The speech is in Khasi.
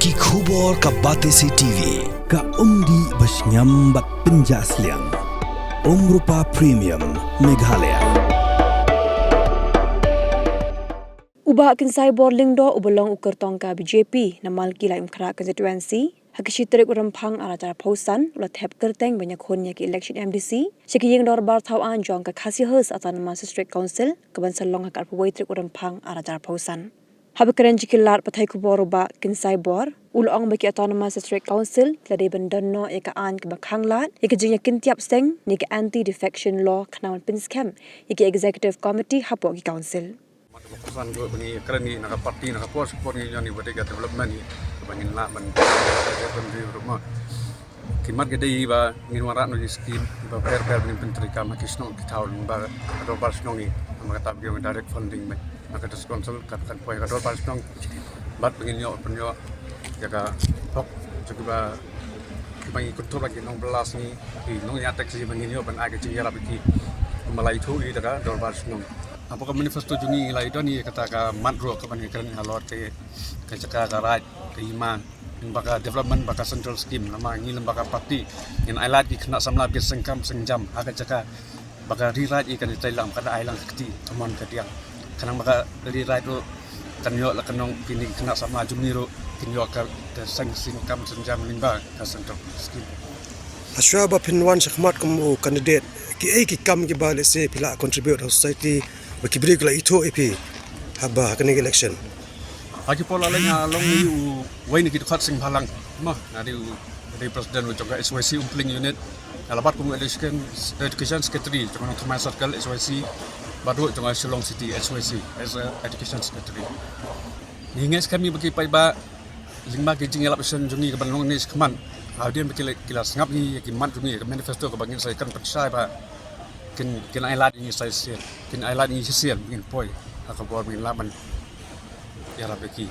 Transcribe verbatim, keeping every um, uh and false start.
Ki khubor ka Batesi T V, ka umdih ba shngiam bad pynjah sliang. Umrupa Premium, Meghalaya. U Bah Kynsai Bor Lyngdoh uba long u kyrtong ka B J P na Malki Laitumkhrah constituency, ha ka shi tarik u Rymphang ar hajar arphew san, u la thep kyrteng ban ïakhun ïa ka election M D C sha ka ïing dorbar thaw aiñ jong ka Khasi Hills Autonomous District Council, kaban sa long ha ka arphew wei tarik u Rymphang ar hajar arphew san. Haba kren sha ki lad pathai khubor u Bah Kynsai Bor, u la ong ba ki Autonomous District Council ki la dei ban don noh ïa ka aiñ kaba khanglad ïa ka jingïakyntiap seng ne ka Anti Defection Law khnang ban pynskhem ïa ki Executive Committee hapoh ki Council. Mat ba pyrshang ruh ba ngi kren ngi na ka party na ka por sha ka por ngi ñion ngi ba dei ka development ngi ba ngin lah ban ban ri ruh ma. Ki mat ka dei ba ngin wanrah noh ki skim ba pher pher ba ngin pyntreikam ha ki shnong ki thaw lyngba ka dorbar shnong ngi. Namar kata ba ngi direct funding me na ka district council ka kan poi ka dorbar shnong bad ba ngin ïoh pynïoh ïa ka hok jong kiba kiba ngi kyntur ba ki nongbylla sngi ki nongñiah taxi ba ngin ïoh ban ai ka jingïarap ïa ki. Kumba la ïathuh ïa ka dorbar shnong. Hapoh ka manifesto jong ngi la ïadon ïa kata ka mat ruh kaba ngi kren halor ka ka jaka ka raid ka hima. Lyngba ka development ba ka central scheme namar ngi lyngba ka party ngin ailad ki khynnah samla ba ki seng kam seng jam ha ka jaka ba ka rewrite ïa ka Neiteilang ba ka da ai lang ka kti ka mon ka diang. Khnang ba ka rewrite ruh kan ïoh la ka nong kine ki khynnah samla jong ngi ruh kin ïoh ka ka seng seng kam seng jam lyngba ka central scheme. Hashwa ba phin wan shakhmat kum u candidate, kiei ki kam kiba lehse phi la contribute ha society ba ki briew ki la ithuh ïa phi haba ha kane ka election? Ha ki por la leng nga long uwei na ki dkhot seng bhalang. Ma nga dei u dei president u jong ka H Y C Umpling unit. Nga la bat kum u education education secretary jong ka Nongthymmai Circle H Y C bad ruh jong ka Shillong City H Y C as a education secretary. Ngi ngeit skhem ïa ba ki paidbah lyngba ki jingïalap election jong ngi kaban long ne shakhmat. Hadien ba ki la ki la sngap ngi ïa ki mat jong ngi ïa ka manifesto kaba ngin sa ïakren pynshai ba kin kin ailad ngi sa shisien kin ailad ngi shisien ngin poi ha ka bor ngin lah ban ïarap ïa ki.